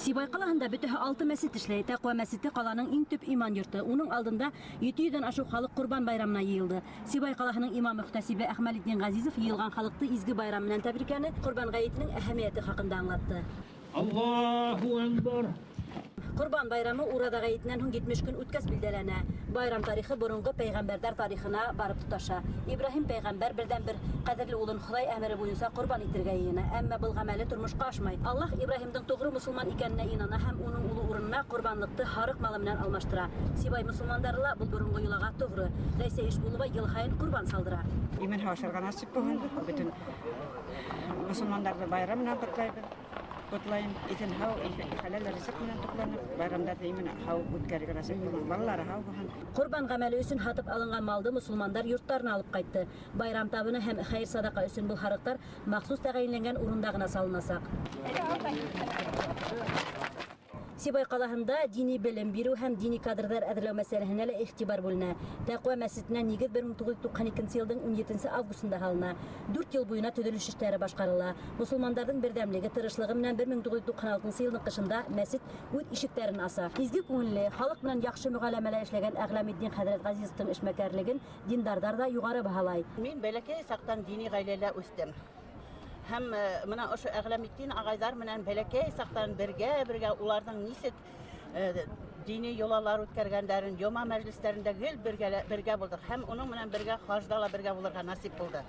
Сибай ҡалаһында бөтәһе алты мәсет эшләй. Тәҡүә мәсете — ҡаланың иң төп иман йорто. Уның алдында 700-ҙән ашыу халыҡ Ҡорбан байрамына йыйылды. Сибай ҡалаһының имам-мөхтәсибе Әхмәлетдин Ғәзизов йыйылған халыҡты изге байрам менән тәбрикләне, Ҡорбан ғәйетенең әһәмиәте хаҡында аңлатты. Аллаһу әкбәр! Ҡорбан байрамы Ураҙа ғәйетенән һуң 70 көн үткәс билдәләнә. Байрам тарихы боронғо пәйғәмбәрҙәр тарихына барып тоташа. Ибраһим пәйғәмбәр берҙән-бер ҡәҙерле улын Хоҙай әмере буйынса ҡорбан итергә йыйына, әммә был ғәмәле тормошҡа ашмай. Аллаһ Ибраһимдың тоғро мосолман икәненә инана һәм уның улы урынына ҡорбанлыҡты һарыҡ малы менән алмаштыра. Сибай мосолмандары ла был боронғо йолаға тоғро. Рәйсә Ишбулова йыл һайын ҡорбан салдыра. Имен һау ашарға насип булһын. Бөтөн мосолмандарҙы байрам менән ҡотлайбыҙ. Ҡотлайым. Иҫән һау, хәләл ризыҡ менән туҡланып, байрамдарҙы имен һау үткәрергә насип булһын. Балалары һау булһын. Ҡорбан ғәмәле өсөн һатып алынған малды мосолмандар йорттарына алып ҡайтты. Байрам табыны һәм хәйер садаҡа өсөн был һарыҡтар махсус тәғәйенләнгән урында ғына салынасаҡ. Сибай ҡалаһында дини белем биреү һәм дини кадрҙар әҙерләү мәсьәләһенә лә иғтибар бүленә. Тәҡүә мәсетенә нигеҙ 1992 йылдың 17 августында һалына. 4 йыл буйына төҙөлөш эштәре башҡарыла. Мосолмандарҙың берҙәмлеге, тырышлығы менән 1996 йылдың ҡышында мәсет үҙ ишектәрен аса. Изге күңелле, халыҡ менән яҡшы мөғәләмәлә эшләгән Әғләметдин хәҙрәт Ғәзизовтың эшмәкәрлеген диндарҙар ҙа юғары баһалай. Мин бәләкәй саҡтан дини ғаиләлә үҫтем. Һәм мына ошо Әғләметдин ағайҙар менән бәләкәй саҡтан бергә уларҙың нисек дини йолалар үткәргәндәрен, йома мәжлестәрендә гел бергә булдыҡ. Һәм уның менән бергә хажда ла бергә булырға насип булды.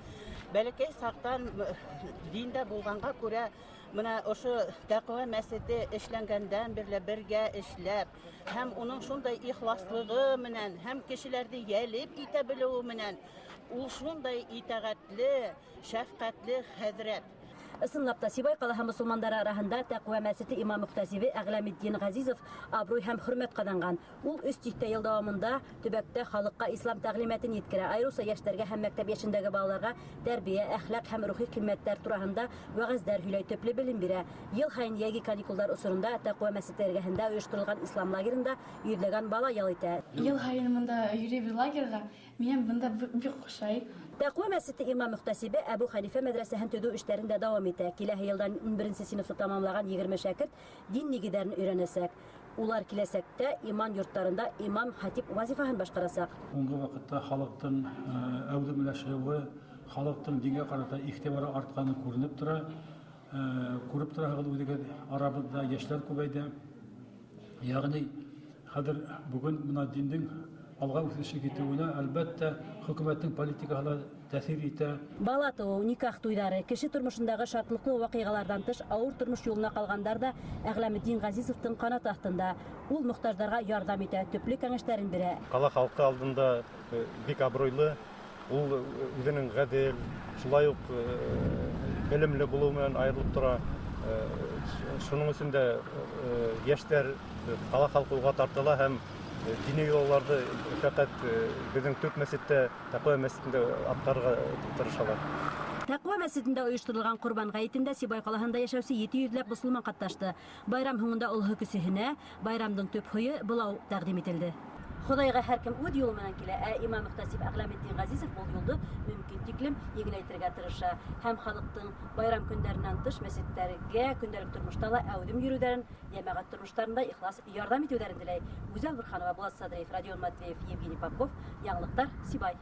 Бәләкәй саҡтан диндә булғанға күрә мына ошо Тәҡүә мәсете эшләнгәндән бирле бергә эшләп, һәм уның шундай ихласлығы менән, һәм кешеләрҙе йәлеп итә белеүе менән ул шундай итәғәтле, шәфҡәтле хәҙрәт. Ысынлап та, Сибай ҡалаһы мосолмандары араһында Тәҡүә мәсете имам-мөхтәсибе Әғләметдин Ғәзизов абруй һәм хөрмәт ҡаҙанған. Ул 3 тиҫтә йыл дауамында төбәктә халыҡҡа ислам тәғлимәтен еткерә. Айырыуса йәштәргә һәм мәктәп йәшендәге балаларға тәрбиә, әхлаҡ һәм рухи ҡиммәттәр тураһында вәғәздәр һөйләй, төплө белем бирә. Йыл һайын йәйге каникулдар осоронда Тәҡүә мәсете эргәһендә ойошторолған ислам лагерында йөҙләгән бала ял итә. Йыл һайын мында йөрөйбөҙ лагерға. Миңә бында бик оҡшай. Тәҡүә мәсете имам-мөхтәсибе Әбү Хәнифә мәҙрәсәһен төҙөү эштәрен дә дауам итә. Киләһе йылдан 11 синыфты тамамлаған 20 шәкерт дин нигеҙҙәрен өйрәнәсәк. Улар киләсәктә иман йорттарында имам-хатип вазифаһын башҡарасаҡ. Һуңғы ваҡытта халыҡтың әүҙемләшеүе, халыҡтың дингә ҡарата иғтибары артҡаны күренеп тора. Күреп тораһығыҙ үҙегеҙ, арабыҙҙа йәштәр күбәйҙе. Йәғни хәҙер бөгөн бына диндең алға үҫеше китеүенә әлбәттә хөкүмәттең политикаһы ла тәьҫир итә. Бала тыуыу, никах туйҙары, кеше тормошондағы шатлыҡлы ваҡиғаларҙан тыш ауыр тормош юлына ҡалғандар ҙа Әғләметдин Ғәзизовтың ҡанаты аҫтында. Ул мохтаждарға ярҙам итә, төплө кәңәштәрен бирә. Ҡала халҡы алдында бик абруйлы, ул үҙенең ғәҙел, шулай уҡ белемле булыуы менән айырылып тора. Шуның өсөн дә йәштәр, ҡала халҡы уға тартыла һәм дини йолаларҙы фәҡәт беҙҙең төп мәсеттә, Тәҡүә мәсетендә атҡарырға тырышалар. Тәҡүә мәсетендә ойошторолған Ҡорбан ғәйетендә Сибай ҡалаһында йәшәүсе 700-ләп мосолман ҡатнашты. Байрам һуңында олоһо кесеһенә байрамдың төп һыйы былау тәҡдим ителде. Хоҙайға һәр кем үҙ юлы менән килә, ә имам-мөхтәсиб Әғләметдин Ғәзизов был юлды мөмкин тиклем еңеләйтергә тырыша. Һәм халыҡтың байрам көндәренән тыш мәсеттәргә көндәлек тормошта ла әүҙем йөрөүҙәрен, йәмәғәт тормоштарында ихлас ярҙам итеүҙәрен теләй. Гүзәл Бурханова, Булат Садриев, Родион Матвеев, Евгений Попков. Яңылыҡтар, Сибай.